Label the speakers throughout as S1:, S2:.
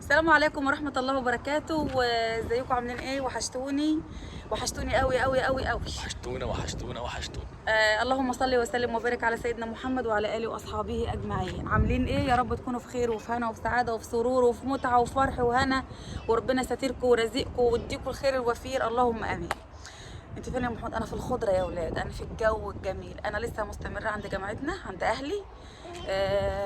S1: السلام عليكم ورحمة الله وبركاته. وازيكم عاملين ايه؟ وحشتوني وحشتوني قوي قوي قوي قوي.
S2: وحشتونا وحشتونا وحشتونا.
S1: اللهم صل وسلم وبارك على سيدنا محمد وعلى اله واصحابه اجمعين. عاملين ايه؟ يا رب تكونوا في خير وفي هنا وفي سعادة وفي سرور وفي متعه وفرح وهنا، وربنا ساتركم ورزقكم ويديكم الخير الوفير، اللهم امين. انت فين يا محمد؟ انا في الخضرة يا اولاد، انا في الجو الجميل، انا لسه مستمرة عند جامعتنا عند اهلي.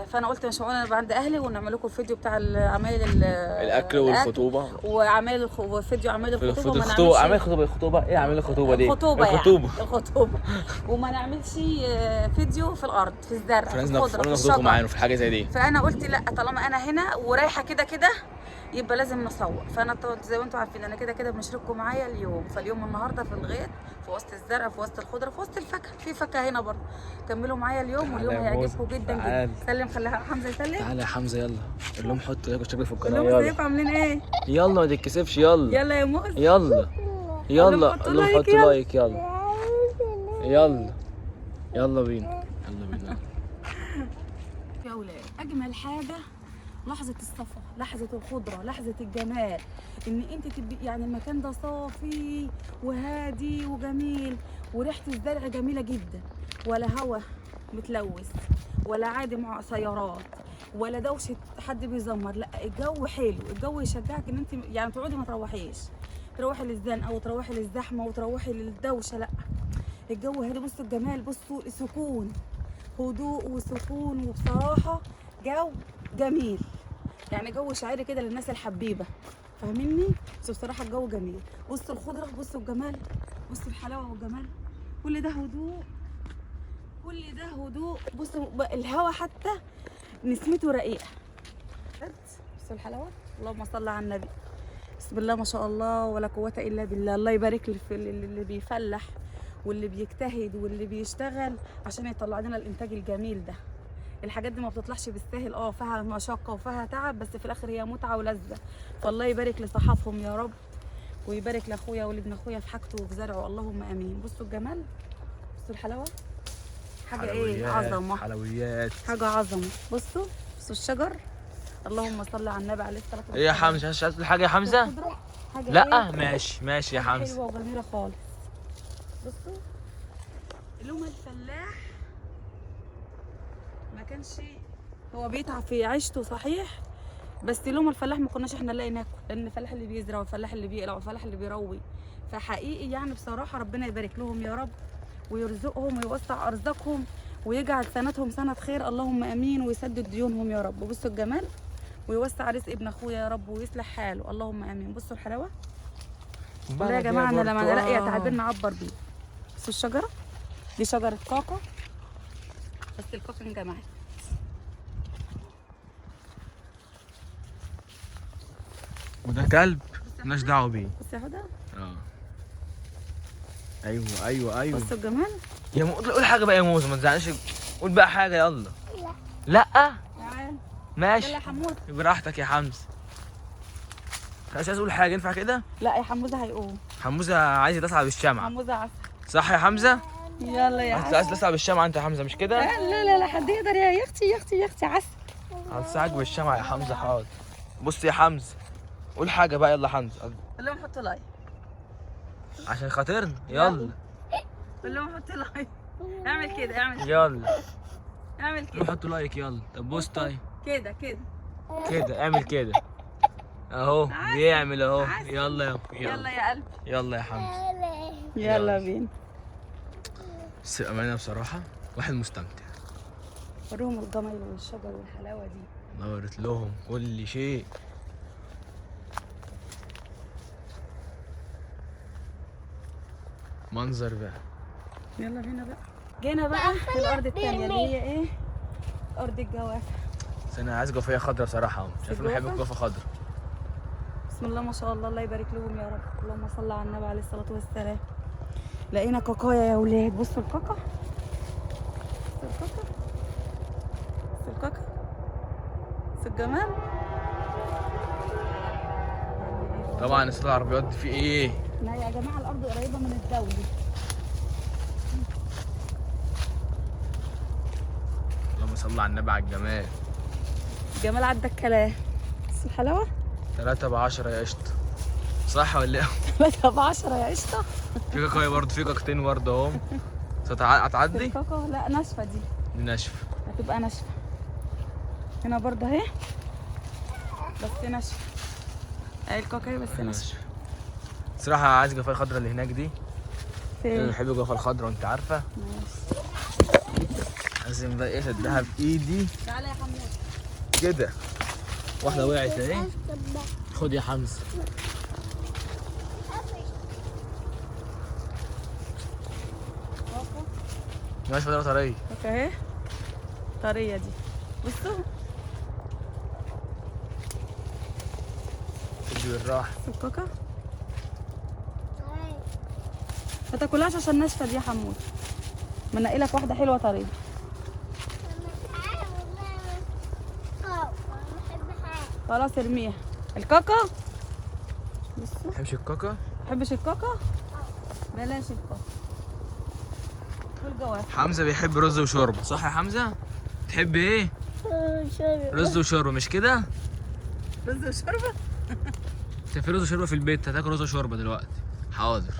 S1: فانا قلت مش معقول انا ابقى عند اهلي ونعمل لكم الفيديو بتاع عمايل
S2: الاكل والخطوبه
S1: وعمايل وفيديو عمايل الخطوبة. وما
S2: الخطوبة، عمايل الخطوبة، الخطوبة ايه؟ عمايل الخطوبة دي
S1: الخطوبة
S2: الخطوبة
S1: يعني. الخطوبة وما نعملش فيديو في الارض، في الزرع، في الخضرة، في الشجر،
S2: معانا في حاجة زي دي.
S1: فانا قلت لا، طالما انا هنا ورايحه كده كده يبقى لازم نصور. فانا زي ما انتم عارفين انا كده كده بنشارككم معايا اليوم. فاليوم النهارده في الغيط، في وسط الزرع، في وسط الخضرة، في وسط الفاكهة، في فاكهة هنا برضه. كملوا معايا اليوم، واليوم هيعجبكم جدا جدا. سلم، خليها حمزة يسلم.
S2: تعالى يا حمزة، يلا قول لهم حطوا like واشتركوا في القناة.
S1: يلا ازيكم عاملين ايه؟
S2: يلا ما تتكسفش، يلا
S1: يلا يا موز،
S2: يلا يلا قول لهم حطوا like، يلا يلا يلا بينا، يلا بينا
S1: يا اولاد. اجمل حاجة لحظة الصفا، لحظة الخضرة، لحظة الجمال، ان انت تبقي يعني المكان ده صافي وهادي وجميل، وريحة الزرع جميلة جدا، ولا هوا متلوث، ولا عادي مع سيارات، ولا دوشة حد بيزمر. لا الجو حلو، الجو يشجعك ان انت يعني تقعدي ما تروحيش، تروحي للزنقة وتروحي للزحمة وتروحي للدوشة. لا الجو هادي، بصوا الجمال، بصوا سكون، هدوء وسكون، وبصراحة جو جميل، يعني جو شاعري كده للناس الحبيبة، فاهميني؟ بس بصراحة الجو جميل. بصوا الخضرة، بصوا الجمال، بصوا الحلاوة والجمال، كل ده هدوء، كل ده هدوء. بصوا الهوا حتى نسمته رقيقه. بصوا الحلاوة، اللهم صل على النبي، بسم الله ما شاء الله ولا قوة الا بالله. الله يبارك في اللي بيفلح واللي بيجتهد واللي بيشتغل عشان يطلع لنا الانتاج الجميل ده. الحاجات دي ما بتطلعش بالساهل، فيها مشقة وفيها تعب، بس في الاخر هي متعه ولذة. فالله يبارك لصحابهم يا رب، ويبارك لاخويا ولابن اخويا في حاجته وفي زرعه، اللهم امين. بصوا الجمال، بصوا الحلاوة، حاجة ايه عظمه،
S2: حلويات،
S1: حاجة عظمه. بصوا بصوا الشجر، اللهم صل على النبي عليه الصلاة والسلام.
S2: ايه يا حمزة، مش عايز تقول حاجة يا حمزة؟
S1: حاجة
S2: لا
S1: إيه؟
S2: ماشي ماشي يا حمزة،
S1: حلوة وجميلة خالص. بصوا لوم الفلاح ما كانش هو بيتعب في عيشته صحيح، بس لوم الفلاح ما كناش احنا نلاقي ناكل، لان الفلاح اللي بيزرع والفلاح اللي بيقلع والفلاح اللي بيروي. فحقيقي يعني بصراحة ربنا يبارك لهم يا رب، ويرزقهم ويوسع ارزاقهم، ويجعل سنتهم سنة خير، اللهم امين، ويسدد ديونهم يا رب. بصوا الجمال، ويوسع رزق ابن اخويا يا رب، ويصلح حاله، اللهم امين. بصوا الحلاوة، والله يا جماعة انا لما الاقي تعبير نعبر بيه. بصوا الشجرة دي، شجرة كاكا، بس الكاكا انجمعت.
S2: وده كلب مالناش دعوه بيه.
S1: بص يا هدى،
S2: ايوه ايوه ايوه،
S1: بصوا الجمال.
S2: يا قول حاجة بقى يا موزة، ما تزعلش، قول بقى حاجة يلا. لا
S1: تعال
S2: ماشي،
S1: يلا يا حموزه
S2: براحتك يا حمزة. مش عايز اقول حاجة، ينفع كده؟
S1: لا يا حموزه هيقوم،
S2: حموزه عايز يتسعى بالشمعه،
S1: حموزه عسل،
S2: صح يا حمزة؟
S1: يلا يا
S2: عايز تسعى بالشمعه انت يا حمزة، مش كده؟
S1: لا لا لا حد يقدر يا اختي، يا اختي يا اختي عسل.
S2: هلسعك بالشمعه يا حمزة. حاضر. بص يا حمزة، قول حاجة بقى، يلا حمزة.
S1: قول لهم حطوا like
S2: عشان خاطرنا، يلا
S1: قول لهم حطوا like. اعمل كده، اعمل
S2: يلا،
S1: اعمل كده،
S2: حطوا like يلا. طب بص، طيب
S1: كده كده
S2: كده، اعمل كده اهو، بيعمل اهو. يلا يا
S1: يلا يا قلبي،
S2: يلا يا حمزة،
S1: يلا بينا.
S2: بس بأمانة بصراحة واحد مستمتع.
S1: وريهم الجمال والشجر والحلاوة دي،
S2: نورت لهم كل شيء. منظر بقى.
S1: يلا بينا بقى. جينا بقى الأرض التانية اللي هي ايه؟ أرض الجوافة.
S2: بس أنا عايز جوافية خضرا بصراحة، مش عارف بحب الجوافة خضرا.
S1: بسم الله ما شاء الله، الله يبارك لهم يا رب، اللهم صل على النبي عليه الصلاة والسلام. لقينا كاكايا يا ولاد، بصوا الكاكا، بصوا الكاكا، بصوا الكاكا، بصوا الجمال.
S2: طبعا الصوت العربيات دي في ايه؟
S1: لا يا جماعة الأرض قريبة من الدولة.
S2: اللهم صل على النبي على الجمال.
S1: الجمال عدى الكلام. بصوا الحلاوة،
S2: 3 ب10 يا قشطه، صح ولا ايه؟
S1: 3 ب10 يا قشطه.
S2: في كاكايه برضه، في كاكتين برضه اهو. هتعدي؟
S1: الكاكا لا ناشفة دي.
S2: دي ناشفة،
S1: هتبقى ناشفة. هنا برضه اهي بس ناشفة، اهي الكاكايه بس ناشفة.
S2: صراحة عايز جوافه الخضراء اللي هناك دي.
S1: فين؟
S2: انا بحب الجوافه الخضراء وانت عارفه.
S1: ماشي.
S2: لازم بقى ايه، اديها بايدي.
S1: تعالى يا حمود
S2: كده. واحدة وقعت اهي. خد يا حمزة. ماشي بدل طرية.
S1: اهي طرية دي، بصوا
S2: ادي بالراحة.
S1: الكاكا ما تاكلهاش عشان ناشفة دي يا حمود. منقي لك واحدة حلوة طرية. خلاص ارميها. الكاكا بصوا.
S2: ما بتحبش الكاكا؟
S1: ما بتحبش الكاكا؟ بلاش الكاكا. كل جوافه.
S2: حمزة بيحب رز وشوربه، صح يا حمزة؟ تحب ايه؟ رز وشوربه مش كده؟
S1: رز وشوربه؟
S2: انت في رز وشوربه في البيت، هتاكل رز وشوربه دلوقتي. حاضر.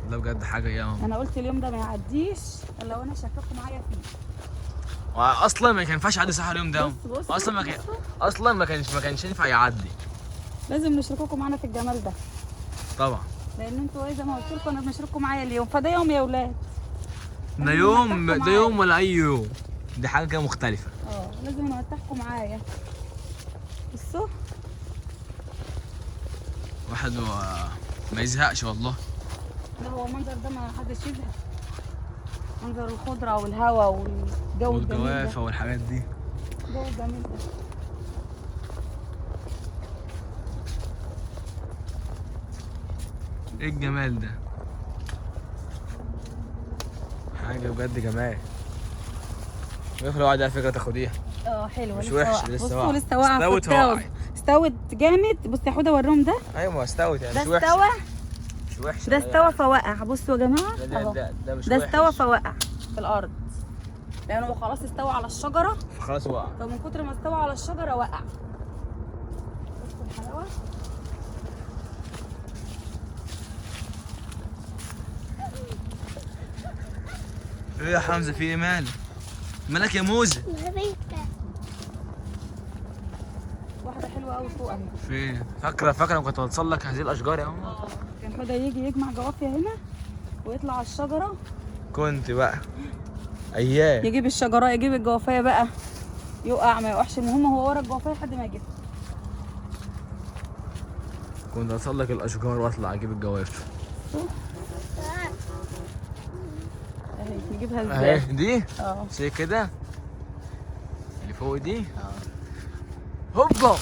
S2: لا بجد حاجة يا ماما.
S1: انا قلت اليوم ده ما يعديش الا وانا شكاكوا معايا فيه.
S2: اصلا ما ينفعش يعدي صح اليوم ده.
S1: بص
S2: اصلا ما كان اصلا ما كانش ينفع يعدي.
S1: لازم نشارككم معانا في الجمال ده.
S2: طبعا.
S1: لان انتوا زي ما قلت لكم انا بنشارككم معايا اليوم، فده يوم يا اولاد.
S2: ده يوم، ده يوم ولا اي يوم، دي حاجة كده مختلفة.
S1: لازم نمتعكم معايا. بصوا
S2: واحد ما يزهقش والله.
S1: لا هو المنظر ده ما حدش يزهق، منظر الخضرة والهواء والجو الجميل ده
S2: والجوافه والحاجات دي،
S1: الجو الجميل ده.
S2: ايه الجمال ده؟ حاجة بجد جمال. الجوافه لو على فكرة تاخديها.
S1: حلوة
S2: مش وحش، لسه واقعه.
S1: بصوا لسه واقعه،
S2: استوت وقعت،
S1: استوت جامد. بصوا يا حوده وريهم ده.
S2: ايوه ما استوت يعني، مش
S1: ده
S2: وحش،
S1: استوى،
S2: مش وحش
S1: ده استوى فوقع. بصوا يا جماعة
S2: ده ده ده مش
S1: ده
S2: وحش،
S1: استوى فوقع في الارض، لانه خلاص استوى على الشجرة،
S2: خلاص وقع.
S1: فمن كتر ما استوى على الشجرة وقع. بصوا الحلاوة.
S2: ايه يا حمزة في ايه مالك؟ مالك يا موزة؟
S1: واحدة حلوة قوي فوق اهي.
S2: فين؟ فاكره كنت بتسلق هذه الاشجار يا ماما؟
S1: كان حوده يجي يجمع جوافيه هنا ويطلع على الشجرة.
S2: كنت بقى ايام
S1: يجيب الشجرة، يجيب الجوافيه بقى، يقع ما يقعش، المهم هو ورا الجوافيه لحد ما يجيبها.
S2: كنت اتسلق الاشجار واطلع اجيب الجوافه.
S1: اهي نجيبها ازاي؟
S2: اهي دي؟ زي كده اللي فوق دي. هوبا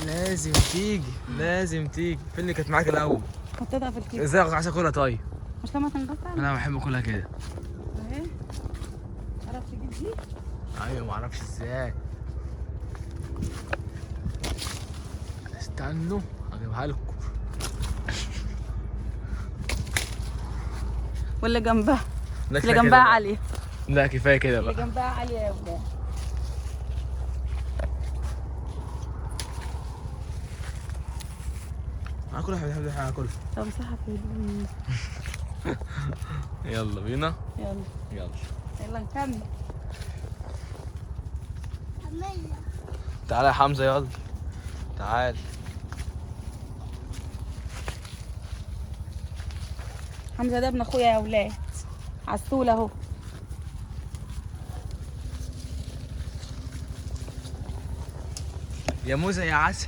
S2: لازم تيجي، لازم تيجي. فين اللي كانت معاك الاول؟
S1: حطيتها في الكيس.
S2: ازاي عايز اكلها؟ طيب
S1: مش لما تنقطع؟
S2: انا بحب اكلها كده.
S1: اهي عرفت تجيب دي؟
S2: ايوه ما اعرفش ازاي. استنوا اجيبها لكم.
S1: واللي جنبها، اللي جنبها عالية.
S2: لا كفاية كده بقى،
S1: اللي جنبها عالية يا ولاد.
S2: هاكل واحدة، هاكل.
S1: طب مساحة في
S2: يلا بينا.
S1: يلا
S2: يلا
S1: يلا نكمل.
S2: تعالى يا حمزة، يلا تعال.
S1: حمزة ده ابن اخويا يا ولاد، عسول اهو.
S2: يا موزة يا عسل.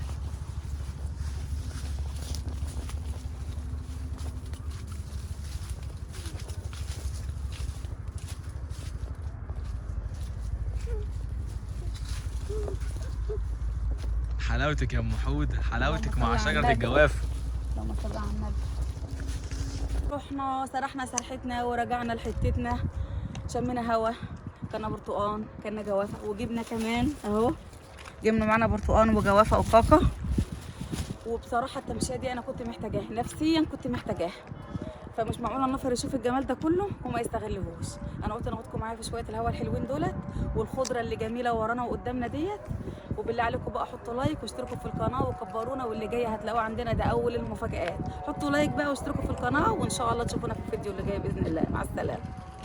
S2: حلاوتك يا ام حوده، حلاوتك مع شجرة الجوافه.
S1: اللهم صل على النبي. رحنا سرحنا سرحتنا ورجعنا لحتتنا، شمينا هوا، كنا برتقان، كنا جوافه، وجبنا كمان اهو، جبنا معانا برتقان وجوافه وكاكا. وبصراحة التمشيه دي انا كنت محتاجاها نفسيا، كنت محتاجاها. فمش معقول النفر يشوف الجمال ده كله وما يستغلهوش. انا قلت انا اخدكم معايا في شوية الهواء الحلوين دولت والخضره اللي جميلة ورانا وقدامنا ديت. وبالله عليكم بقى حطوا like واشتركوا في القناة وكبرونا، واللي جاي هتلاقوه عندنا ده اول المفاجآت. حطوا like بقى واشتركوا في القناة، وان شاء الله تشوفونا في الفيديو اللي جاي باذن الله. مع السلامة.